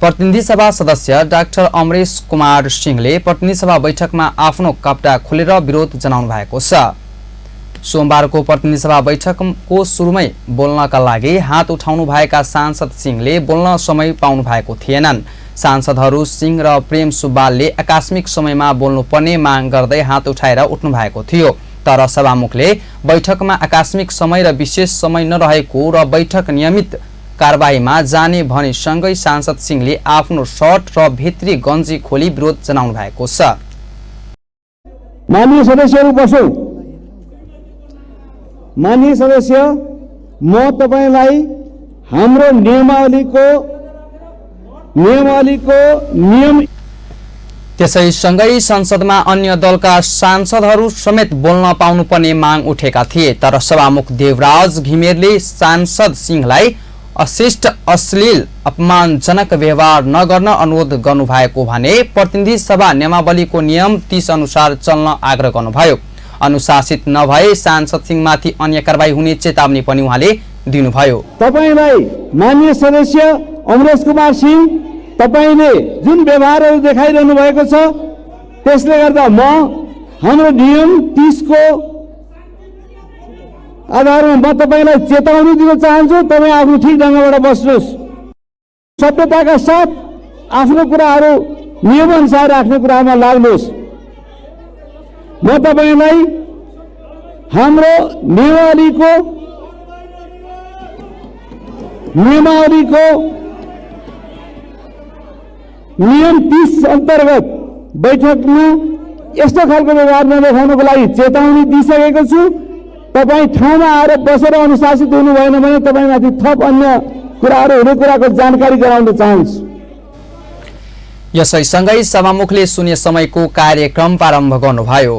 प्रतिनिधि सभा सदस्य डाक्टर अमरेश कुमार सिंहले प्रतिनिधि सभा बैठकमा आफ्नो कप्टा खोलेर विरोध जनाउनु भएको छ। सोमबारको प्रतिनिधि सभा बैठकको सुरुमै बोल्नका लागि हात उठाउनु भएका सांसद सिंहले बोल्न समय पाउनु भएको थिएनन्। सांसदहरू सिंह र प्रेम सुब्बालले आकस्मिक समयमा बोल्नुपर्ने माग गर्दै हात उठाएर उठ्नु भएको थियो। तर सभामुखले बैठकमा आकस्मिक समय र विशेष समय नरहेको र बैठक नियमित कारबाहीमा जाने भने सँगै सांसद सिंहले आफ्नो शर्ट र भित्री गन्जी खोली विरोध जनाउनु भएको छ। माननीय सदस्यहरू बसौं। माननीय सदस्य, म तपाईलाई हाम्रो नियमावलीको नियम त्यसैसँगै संसदमा अन्य दलका सांसदहरू समेत बोल्न पाउनुपर्ने माग उठेका थिए। तर सभामुख देवराज घिमिरेले सांसद सिंहलाई अशिष्ट, अश्लील, अपमानजनक व्यवहार नगर्न अनुरोध गर्नुभएको भने प्रतिनिधि सभा नियमावलीको नियम 30 अनुसार चल्न आग्रह गर्नुभयो। अनुशासित नभए सांसद सिंहमाथि अन्य कारबाही हुने चेतावनी पनि उहाँले दिनुभयो। तपाईलाई माननीय सदस्य अमरेश कुमार सिंह, तपाईले जुन व्यवहारहरू देखाइरहनु भएको छ त्यसले गर्दा म हाम्रो नियम 30 को आधारमा म तपाईलाई चेतावनी दिन चाहन्छु। तपाई आफ्नो ठीक ढंगबाट बस्नुहोस्। सभ्यताका साथ आफ्नो कुराहरू नियम अनुसार राख्ने कुरामा लाग्नुहोस्। म तपाईलाई हाम्रो नियमावलीको नियम 30 अन्तर्गत बैठकमा यस्तो खालको व्यवहार नदेखाउनको लागि चेतावनी दिइसकेको छु। तपाई ठाउँमा आएर बसेर अनुशासित हुनु भएन भने तपाईमाथि थप अन्य कुराहरू हुने कुराको जानकारी गराउन चाहन्छु। यसैसँगै सभामुखले शून्य समयको कार्यक्रम प्रारम्भ गर्नुभयो।